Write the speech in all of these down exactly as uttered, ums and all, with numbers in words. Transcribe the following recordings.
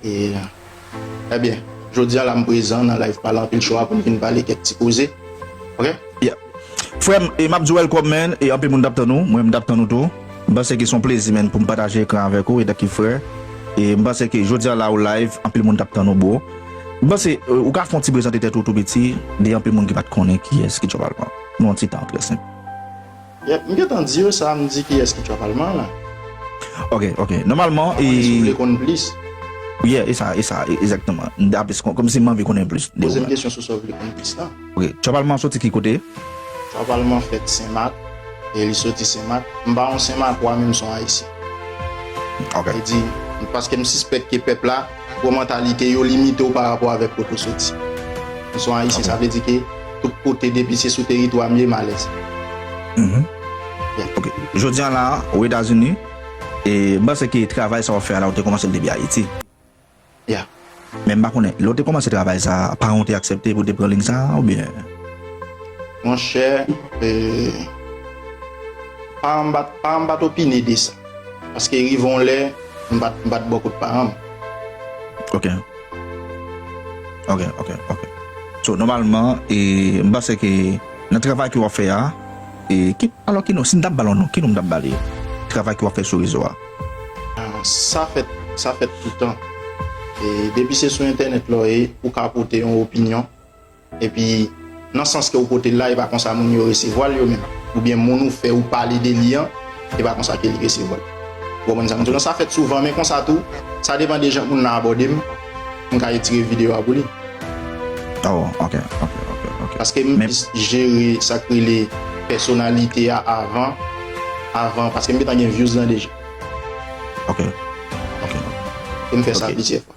E, ebyen, jodi a la m prezan nan live pale anpil cho a pou m vin pale kèk ti koze. Ok? Yeah. Frè m, e m ap di w welcome, man, e anpil moun t ap tann ou, mwen m t ap tann ou tou. M panse ke se yon plezi, man, pou m pataje ekran avèk ou, etanke frè. E m panse ke jodi a la ou live, anpil moun t ap tann ou, bro. M panse, e, ou ka fè yon ti prezante tèt ou tou piti, de anpil moun ki pa t konnen kiyès ki Trap Alman. Nan yon ti tan trè senp. Yep, m gentan di yo sa, m di kiyès ki Trap Alman la. Ok, ok. Nòmalman, e si w vle konn plis. Yeah, e sa, e sa, e, egzakteman. M t ap, kòm si m anvi konnen plis de ou menm. Poze m kesyon sou sa w vle konn plis la. Ok, Trap Alman soti ki kote? Trap Alman fèt Senmak, e li soti Senmak. M pa yon Senmakwa, men m se yon Ayisyen. Ok. Sa vle di, paske m sispèk ke pèp la, gwo mantalite yo limite w pa rapò avèk kote w soti. M se yon Ayisyen, ok, sa vle di ke tout kote depi se sou teritwa m ye, m alèz. Mhm. Yeah. Ok. Jodi a la, ou Etazini, e m panse ke travay sa w ap fè a la, ou te kòmanse l depi Ayiti. Yeah. Men m pa konnen, lè w te kòmanse travay sa, paran w te aksepte pou w te pran liy sa a, oubyen? Monchè, e, paran m pa t, paran m pa t opine de sa. Paske rive yon lè, m pa t, m pa t bò kot paran m. Ok. Ok, ok, ok. So, nòmalman, e, m panse ke nan travay ke w ap fè a, e, ki, alò, ki non, si n t ap ba l yon non, ki non m t ap ba li? Travay ke w ap fè sou rezo a. Ah, sa fèt, sa fèt toutan. E, depi se sou entènèt la w ye, ou ka pote yon opinyon. Epi, nan sans ke ou pote l la, e pa konsa moun yo resevwa l yo menm. Oubyen moun ou fè ou pale de li an, e pa konsa ke li resevwa l. Ou konprann sa m di w lan? Sa fèt souvan, men konsa tou, sa depann de jan moun nan abòde m, m ka retire videyo a pou li. Oh, ok, ok, ok, ok. Paske m plis jere sa k rele pèsonalite a avan, avan, paske m gentan gen views lan deja. Ok, ok. E m fè sa plizyè fwa.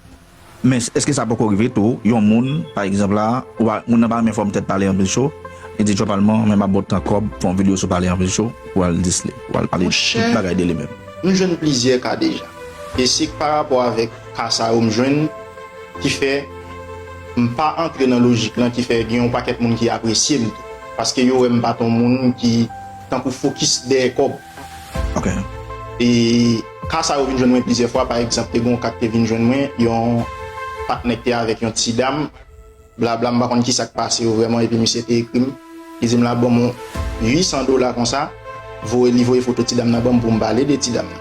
Men èske sa poko rive tou, yon moun, pa egzanp la, ou pa, moun nan pa renmen fòm tèt pale anpil cho, li di Trap Alman, men m ap ba w tan kòb, fè yon videyo sou pale anpil cho, ou al dis li, ou al pale tout bagay de li menm? Monchè, m jwenn plizyè ka deja. E se pa rapò avèk ka sa yo m jwenn ki fè m pa antre nan lojik lan, ki fè gen yon pakèt moun ki apresye m tou. Paske yo wè m pa t yon moun ki tankou fokis dèyè kòb. Ok. E ka sa yo vin jwenn mwen plizyè fwa, pa egzanp, te gen yon ka ki te vin jwenn mwen, yon patnè ki te avèk yon ti dam, blabla, m pa konn kisa k pase yo vrèman, epi misye te ekri m, li di m l ap ban m yon uit san dola konsa, voye, li voye foto ti dam nan ban m pou m pale de ti dam nan.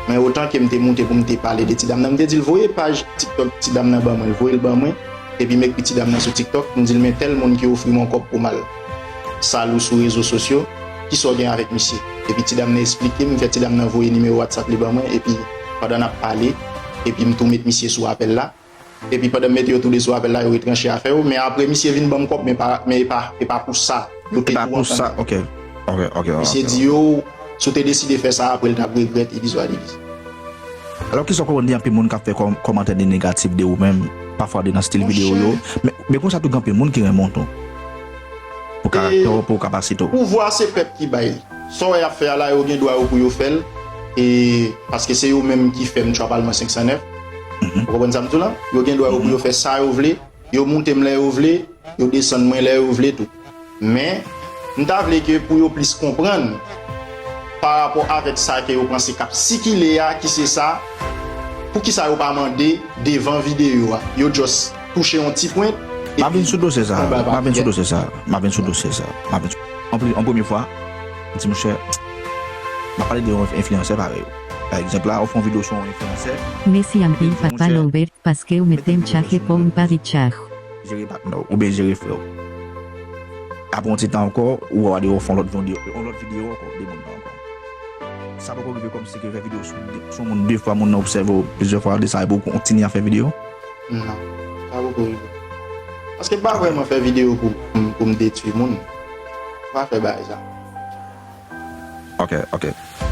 Men otan ke m te moute pou m te pale de ti dam nan, m te di l voye paj TikTok ti dam nan ban mwen, l voye l ban mwen, epi m ekri ti dam nan sou TikTok, m di l men tèl moun ki ofri m yon kòb pou m al sal ou sou rezo sosyo, kisa w gen avèk misye? Epi ti dam nan esplike m, m fè ti dam nan voye nimewo WhatsApp li ban mwen, epi pandan n ap pale, epi m tou met misye sou apèl la. Epi pandan m mete yo tou de sou apèl la, yo retranche afè yo, men apre misye vin ban m kòb, men pa, men e pa, e pa pou sa. Yo te tou antann. E pa pou sa, ok. Ok, ok, ok. Misye di yo, si w te deside fè sa, apre l t ap regrèt, it is what it is. Alò, kisa w konprann de anpil moun k ap fè kòm-, kòmantè de negatif de ou menm, pafwa de nan stil videyo yo, men, men konsa tou gen anpil moun ki renmen w tou. Pou karaktè w, pou kapasite w. Pouvwa se pèp ki bay li. Sa w wè y ap fè a la, yo gen dwa yo pou yo fè l, e, paske se yo menm ki fè m Trap Alman senk san nèf. Mhm. Ou konprann sa m di w lan? Yo gen dwa yo pou yo fè sa yo vle, yo moute m lè yo vle, yo desann mwen lè yo vle tou. Men, m ta vle ke pou yo plis konprann pa rapò avèk sa ke yo panse k ap sikile a, ki se sa, poukisa yo pa mande devan videyo a? Yo just touche yon ti pwent, epi konba pa fini. M ap vin sou dosye sa, m ap vin sou dosye sa, m ap vin sou dosye sa, m ap vin sou, an pre-, an premye fwa, m di, monchè, m ap pale de yon enfliyansè parèy ou. Pa egzanp la, ou fè yon videyo sou yon enfliyansè, epi l di, monchè, mete m tchak epi m pa vin tchak. Jere patnè w, oubyen jere frè w. Apre yon ti tan ankò, ou wè w ap fè yon lòt videyo, yon lòt videyo ankò, de moun nan ankò. Sa poko rive kòmsi ke fè videyo sou, sou moun de fwa, moun nan obsève w plizyè fwa, de sa, epi w kontinye ap fè videyo? Non, sa poko rive. Paske m pa vrèman fè videyo pou, pou, pou m detwi moun. M pa fè bagay sa. Ok, ok.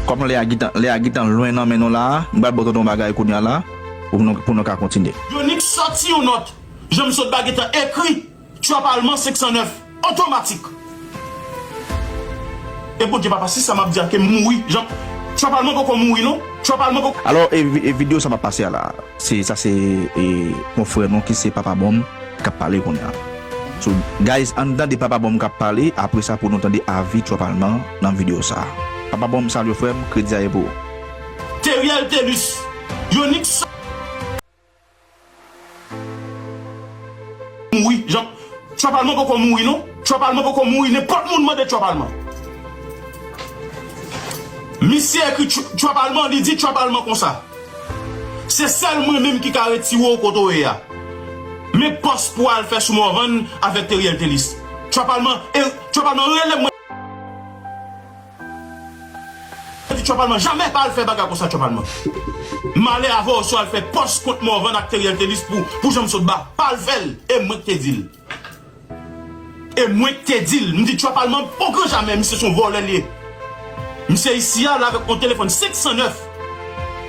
Kòm lè a gentan, lè a gentan lwen nan men nou la, m pral ba w tande yon bagay kounye a la, pou nou, pou nou ka kontinye. Yo nik sòti yon nòt, jan m sot ba gentan ekri, Trap Alman senk san nèf, otomatik. E Bondye papa, si sa m ap di a ke m mouri, jan, Trap Alman poko mouri non, Trap Alman poko. Alò, e vi-, e videyo sa m ap pase a la, se, sa se, e, yon frè nou ki se Papa Bonm k ap pale kounye a. So, guys, ann tande Papa Bonm k ap pale, apre sa pou nou tande avi Trap Alman nan videyo sa. Papa Bonm, salye frè m, kredi a e pou ou. Theriel Thelus, yo nik sa. mouri. Jan, Tchwa Palman poko mouri non. Tchwa Palman poko mouri. Nenpòt moun mande Tchwa Palman. Misye ekri Tch-, Tchwa Palman, li di Tchwa Palman konsa. Se sèl mwen menm ki ka retire w kote w ye a. Men pòs pou al fè sou Morvan avèk Teriel Telis. Tchwa Palman, e, Tchwa Palman rele mwen. Mwen di Tchwa Palman, jamè pa al fè bagay konsa Tchwa Palman. Malè avè w si w al fè pòs kont Morvan ak Teriel Telis pou, pou Janm Sotba. Pa al fè l, e mwen k te di l. E mwen k te di l, m di Tchwa Palman, o gran jamè, misye se yon vòlè l ye. Misye isi a, la avèk yon telefòn senk san nèf.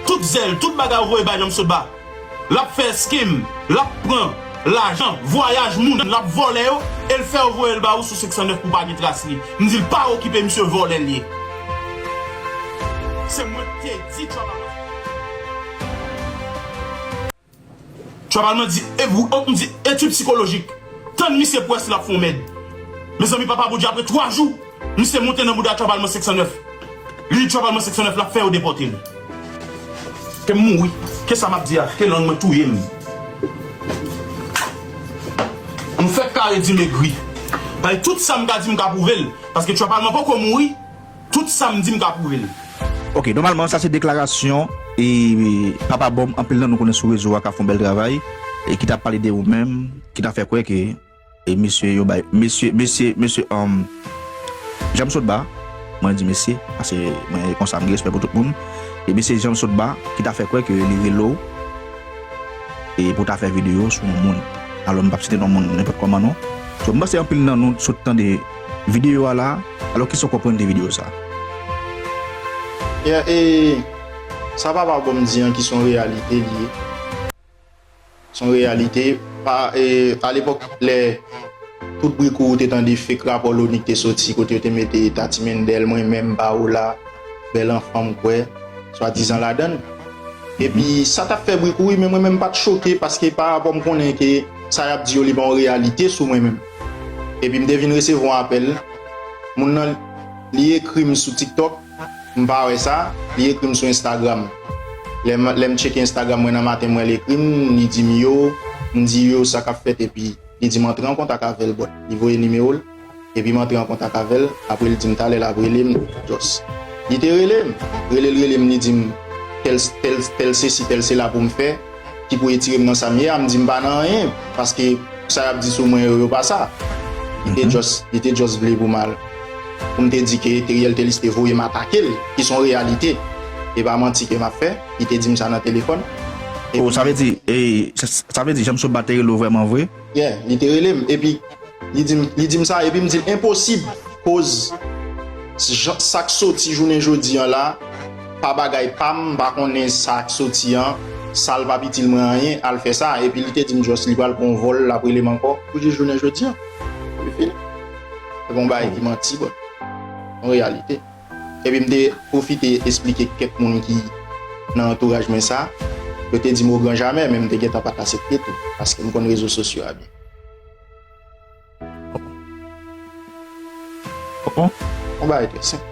Tout zèl, tout bagay yo voye bay Janm Sotba. L ap fè eskem, l ap pran lajan, vwayaj moun, l ap vòlè yo, e l fè yo voye l ba ou sou senk san nèf pou pa gen tras li. M di l pa okipe misye, vòlè l ye. Se mwen k te di Tchwa Palman. Tchwa Palman di, e, ou, m di, etid sikolojik. Tann misye pou wè si l ap fè yon mèd. Mezanmi, papa Bondye, apre twa jou, misye monte nan bouda Tchwa Palman senk san nèf. Li di Tchwa Palman senk san nèf, l ap fè yo depòte l. Ke m mouri. Ke sa m ap di a, ke lang mwen touye m. Nou fèk kare di m egri. Paske tout sa m ka di, m ka pwouve l. Paske Tchwa Palman poko mouri. Tout sa m di, m ka pwouve l. Ok, nòmalman, sa se deklarasyon e Papa Bòm, anpil nan nou konnen sou rezo a k ap fè yon bèl travay e ki t ap pale de ou menm, ki t ap fè kwè ke e mesye yo bay, mesye, mesye, mesye, um, Janm Sotba, mwen di mesye, paske mwen konsa m gen respè pou tout moun, e mesye Janm Sotba ki t ap fè kwè ke li rele w e pou ta fè videyo sou yon moun. Alò, m p ap site non moun nenpòt kòman non. So, m panse anpil nan nou sot tande videyo a la, alò kisa w konprann de videyo sa? Yeah, e sa Papa Bòm di an ki se yon reyalite li ye. Se yon reyalite. Pa, e, alepòk, lè tout bri kou ou te tande fake rapò Loni k te soti, kote yo te mete Tati Mendel, mwen menm, Paola, Bèl Anfan, m kwè, swadizan ladann. Epi sa t ap fè bri kouri, men mwen menm m pa t choke paske pa rapò m konnen ke sa y ap di yo li pa yon reyalite sou mwen menm. Epi m te vin resevwa yon apèl, moun nan li ekri m sou TikTok, m pa wè sa, li ekri m sou Instagram. Lè m, lè m tcheke Instagram mwen nan maten, m wè l ekri m, li di m yo, m di yo sa k ap fèt epi li di m antre an kontak avè l, but li voye nimewo l. Epi m antre an kontak avè l, apre l di m talè l ap rele m, just. Li te rele m, rele l, rele m, li di m tèl, tèl, tèl sesi, tèl sela pou m fè, ki pou etire m nan sa m ye a, m di m pa nan anyen, paske sa y ap di sou mwen yo, yo pa sa. Li te just, li te just vle pou m al, pou m te di ke Teriel Telis te voye m atake l, ki se yon reyalite. E pa manti ke m ap fè, li te di m sa nan telefòn. Epi sa vle di, e, sa, sa vle di Janm Sotba te rele w vrèman vre? Yeah, li te rele m. Epi li di m, li di m sa, epi m di l enposib, koz jan, sa k soti jounen jodi an la, pa bagay pa m, m pa konnen sa k soti an, sa l p ap itil mwen anyen, al fè sa. Epi li te di m just li pral pran yon vòl, l ap rele m ankò, pou jis jounen jodi an. Epi fini. Se pa yon bagay ki manti, but yon reyalite. Epi m te pwofite esplike kèk moun ki nan antouraj mwen sa, yo te di m o gran jamè, men m te gentan pa t aksepte tou, paske m konn rezo sosyo a byen. Oh, oh. Yon bagay trè senp.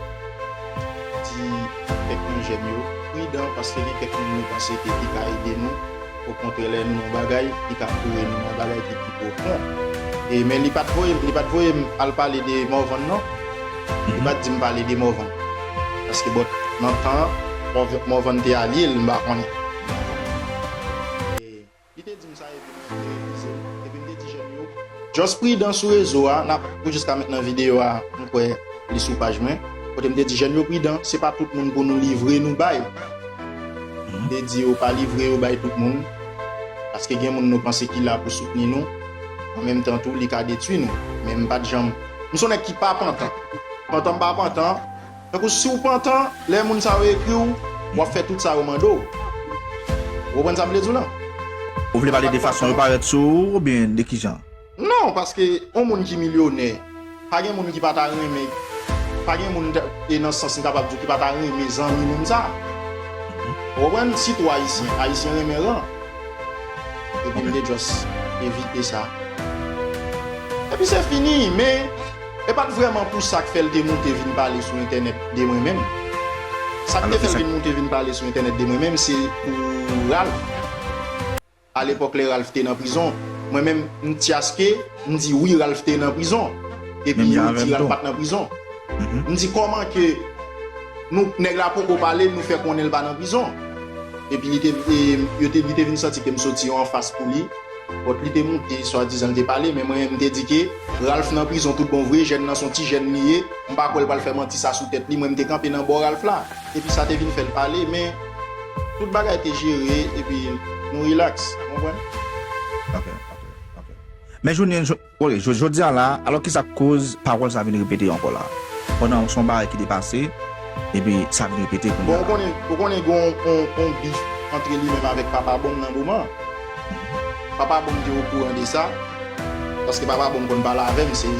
Di kèk nan jèn yo, pridan, paske gen kèk moun nou panse ke ki ka ede nou. Okontrè, lè nou nan yon bagay, li ka foure nou nan yon bagay ki pi pwofon. E, men li pa t voye, li pa t voye m al pale de Morvan, non. Li pa t di m pale de Morvan. Paske, but, nan tan an, Morvan, Morvan te alye l, m pa konnen. E, li te di m sa, epi mwen realize l, epi m te di jèn yo, just pridan sou rezo a, n ap, pou jiska mentnan videyo a, m kwè, li sou paj mwen, kote m te di jèn yo pridan, se pa tout moun pou nou livre nou bay. M te di yo pa livre yo bay tout moun, paske gen moun nou panse ki la pou soutni nou, an menm tan tou li ka detwi nou. Men m pa t janm, m se yon nèg ki pa pantan. Pantan m pa pantan. Tankou si w pantan, lè moun sa yo ekri w, w ap fè tout sa yo mande w. Ou konprann sa m vle di w lan? Ou vle pale de fason yo parèt sou ou oubyen de kijan? Non, paske yon moun ki milyonè, pa gen moun ki pa ta renmen, pa gen moun, e, nan sans m kapab di w ki pa ta renmen zanmi moun sa. Ou konprann? Sitou Ayisyen, Ayisyen renmen ran. Epi m te just evite sa. Epi se fini, men e pa t vrèman pou sa k fè l te moute vin pale sou entènèt de mwen menm. Sa k te fè l vin moute vin pale sou entènèt de mwen menm, se pou Ralph. Alepòk lè Ralph te nan prizon, Mwen menm, m tyaske, m di wi, Ralph te nan prizon. Epi yo di Ralph pa t nan prizon. M di kòman ke nou, nèg la poko pale, nou fè konnen l pa nan prizon. Epi li te, e, yo te, li te vin santi ke m soti yo anfas pou li. Kot li te moute, swadizan li te pale, men mwen menm m te di ke Ralph nan prizon tout bon vre, jèn nan se yon ti jèn li ye, m pa kwè l pral fè manti sa sou tèt li, mwen m te kanpe nan bò Ralph la. Epi sa te vin fè l pale, men tout bagay te jere, epi nou rilaks, ou konprann? Ok, ok, ok. Men jounen, jo- Ok, jodi a la, alò kisa k koz pawòl sa vin repete ankò la? Pandan se yon bagay ki te pase, epi sa vin repete kounye a la. Bon, ou konnen, ou konnen gen yon, yon, yon bif antre li menm avèk Papa Bonm nan moman. Papa Bonm te okouran de sa, paske Papa Bonm konn pale avè m, se,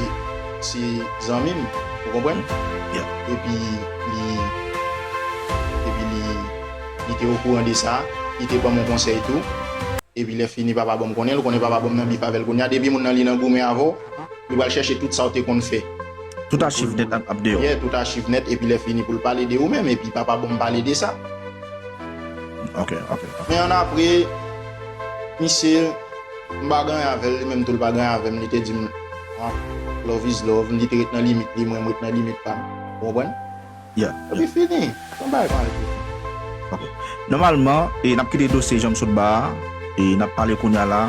se zanmi m, ou konprann? Epi li, epi li, li te okouran de sa, li te ban m yon konsèy tou. Epi lè fini papa banm konnen l, ou konnen papa banm nan bif avè l kounye a, depi moun nan li nan goumen avè w, li pral chèche tout sa w te konn fè. Tout achiv nèt ap, ap deyò. Yeah, tout achiv nèt, epi lè fini pou l pale de ou menm, epi papa banm pale de sa. Ok, ok, ok. Men annapre, misye, m pa gen anyen avè l, li menm tou l pa gen anyen avè m, li te di m, ah, love is love, li te ret nan limit li, mwen m ret nan limit pa m. Ou konprann? Yeah. Epi fini. Se yon bagay pa repete. Ok. Nòmalman, e n ap kite dosye jan m sot ba a, e n ap pale kounye a la,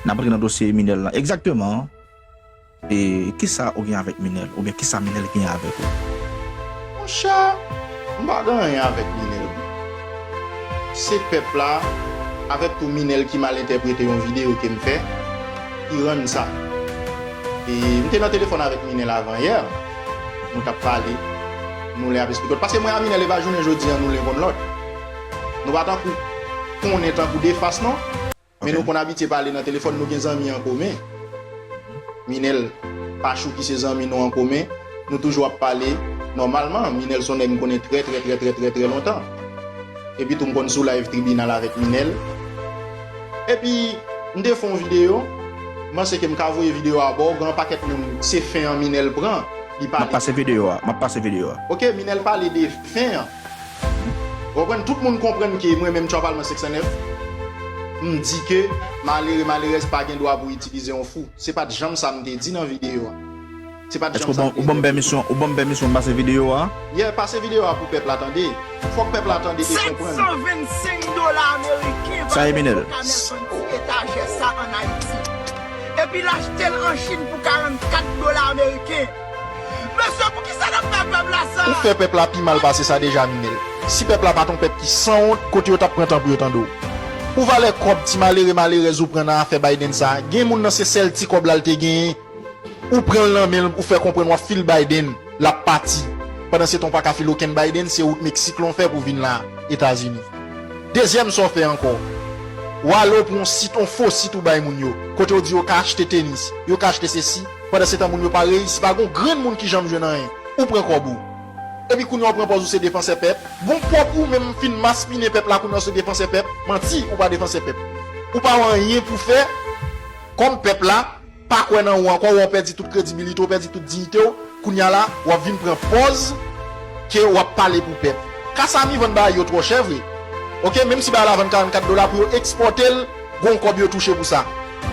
n ap antre nan dosye Minèl lan. Egzakteman, e kisa ou gen avèk Minèl? Oubyen kisa Minèl gen avèk ou? Monchè, m pa gen anyen avèk Minèl. Se pèp la, avèk tou Minèl ki mal entèprete yon videyo ke m fè, ki rann sa. E m te nan telefòn avèk Minèl avan yè. Nou t ap pale, nou lè ap esplike lòt. Paske mwen a Minèl, e pa jounen jodi a nou lè konn lòt. Nou pa tankou konnen tankou de fas non. Men nou konn abitye pale nan telefòn, nou gen zanmi an komen. Minèl, Pachou ki se zanmi nou an komen, nou toujou ap pale nòmalman. Minèl se yon nèg m konnen trè, trè, trè, trè, trè, trè lontan. Epi tou m konn sou live tribinal avèk Minèl. Epi, m te fè yon videyo, m panse ke m ka voye videyo a ba w, gen yon pakèt moun, se fen an Minèl pran, li pale. M ap pase videyo a, m ap pase videyo a. Ok, Minèl pale de fen an. Ou konprann, tout moun konprann ke mwen menm Tchwa Palman senk san nèf, m di ke malere, malerèz pa gen dwa pou itilize yon fou. Se pa t janm sa m te di nan videyo a. Se pa t janm sa m te di. Èske ou ban m pèmisyon, ou ban m pèmisyon m pase videyo a? Yeah, pase videyo a pou pèp la tande. Fòk pèp la tande e konprann. Sèt san vennsenk dola ameriken. Sa e Minèl. Kanèl vann ti etajè sa ann Ayiti. Epi l achte l an Chin pou karannkat dola ameriken. Mesye, poukisa n ap fè pèp la sa? Ou fè pèp la pi mal pase sa deja, Minèl. Si pèp la pa t yon pèp ki sanwont, kote yo t ap pran tan pou yo tande w? Pou valè kòb ti malere malerèz ou pran nan afè Biden sa, gen moun nan se sèl ti kòb la l te genyen, ou pran l nan men l, ou fè konprann w ap fil Biden, l ap pati. Pandansetan w pa ka fil okenn Biden, se wout Meksik lan w fè pou w vin la, Etazini. Dezyèm sa w fè ankò, w ale w pran yon sit, yon fo sit ou bay moun yo, kote w di yo ka achte tenis, yo ka achte sesi, pandansetan moun yo pa reyisi, pa gen yon grenn moun ki janm jwenn anyen, ou pran kòb ou. Epi kounye a w pran pòz ou se defansè pèp, bon pwòp ou menm fin maspinen pèp la kounye a w se defansè pèp, manti, ou pa defansè pèp. Ou pa wè anyen pou fè, kòm pèp la pa kwè nan ou ankò, w pèdi tout kredibilite w, pèdi tout diyite w, kounye a la, w ap vin pran pòz ke w ap pale pou pèp. Kasami vann bagay yo twò chè vre. Ok, menm si bagay la vann karannkat dola pou yo ekspòte l, gon kòb yo touche pou sa.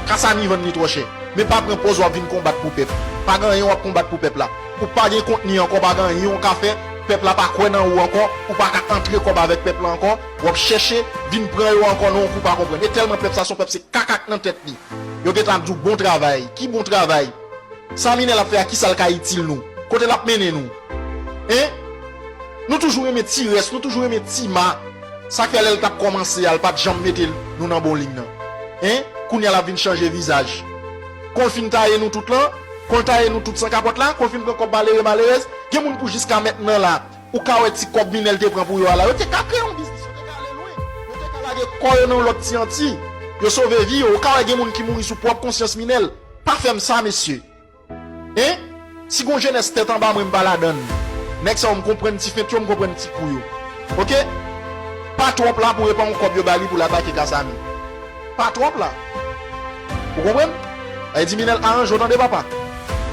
Kasami vann li twò chè. Men pa pran pòz w ap vin konbat pou pèp. Pa gen anyen w ap konbat pou pèp la. Ou pa gen kontni ankò, pa gen anyen w ka fè. Pèp la pa kwè nan ou ankò. Ou pa ka antre kòb avèk pèp la ankò. W ap chèche vin pran yo ankò nan yon kou pa konprann. E tèlman pèp sa se yon pèp se kaka k nan tèt li. Yo gentan ap di w bon travay. Ki bon travay? Sa Minèl ap fè a, kisa l ka itil nou? Kote l ap mennen nou? Hein? Nou toujou renmen ti rès, nou toujou renmen ti ma. Sa k fè lè l t ap kòmanse a, l pa t janm mete nou nan bon liy nan? Hein? Kounye a l ap vin chanje vizaj. Kon l fin taye nou tout lan, kon l taye nou tout san kapòt la, kon l fin pran kòb malere malerèz, gen moun pou jiska mentnan la. Ou ka wè ti kòb Minèl te pran pou yo a la. Yo te ka kreye yon biznis, yo te ka ale lwen. Yo te ka lage kò yo nan yon lòt ti anti. Yo sove vi yo. Ou ka wè gen moun ki mouri sou pwòp konsyans Minèl. Pa fè m sa, mesye. Hein? Si gon jenès tèt anba mwen, m pa ladann. Nèg sa yo, m konprann ti fent yo, m konprann ti kou yo. Ok? Pa twòp la pou repa yon kòb yo ba li pou l atake Kasami. Pa twòp la. Ou konprann? Sa vle di Minèl aranje w tande papa.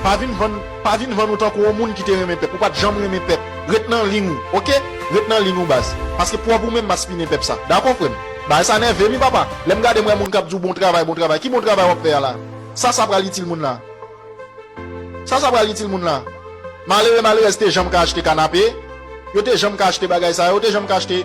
Pa vin vann, pa vin vann ou tankou yon moun ki te renmen pèp. Ou pa t janm renmen pèp. Ret nan liy ou, ok? Ret nan liy ou baz. Paske pwòp ou menm maspinen pèp sa. Dakò frè m? Bagay sa nève m wi papa. Lè m gade m wè moun k ap di w bon travay, bon travay. Ki bon travay w ap fè a la? Sa sa pral itil moun la? Sa sa pral itil moun la? Malere, malerèz te janm ka achte kanape? Yo te janm ka achte bagay sa yo? Yo te janm ka achte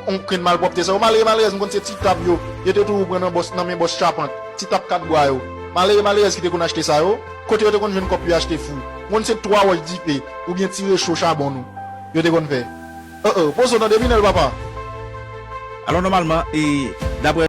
on krenn malpwòpte sa yo? Malere, malerèz, m konn se ti tab yo. Yo te toujou pran nan bòs, nan men bòs chapant. Ti tab kat bwa yo. Malere, malerèz ki te konn achte sa yo? Kote yo te konn jwenn kòb pou yo achte fou? M konn se twa wòch dife oubyen ti recho chabon nou yo te konn fè. Oh, oh, poze w tande Binèl papa. Alò, nòmalman, e, daprè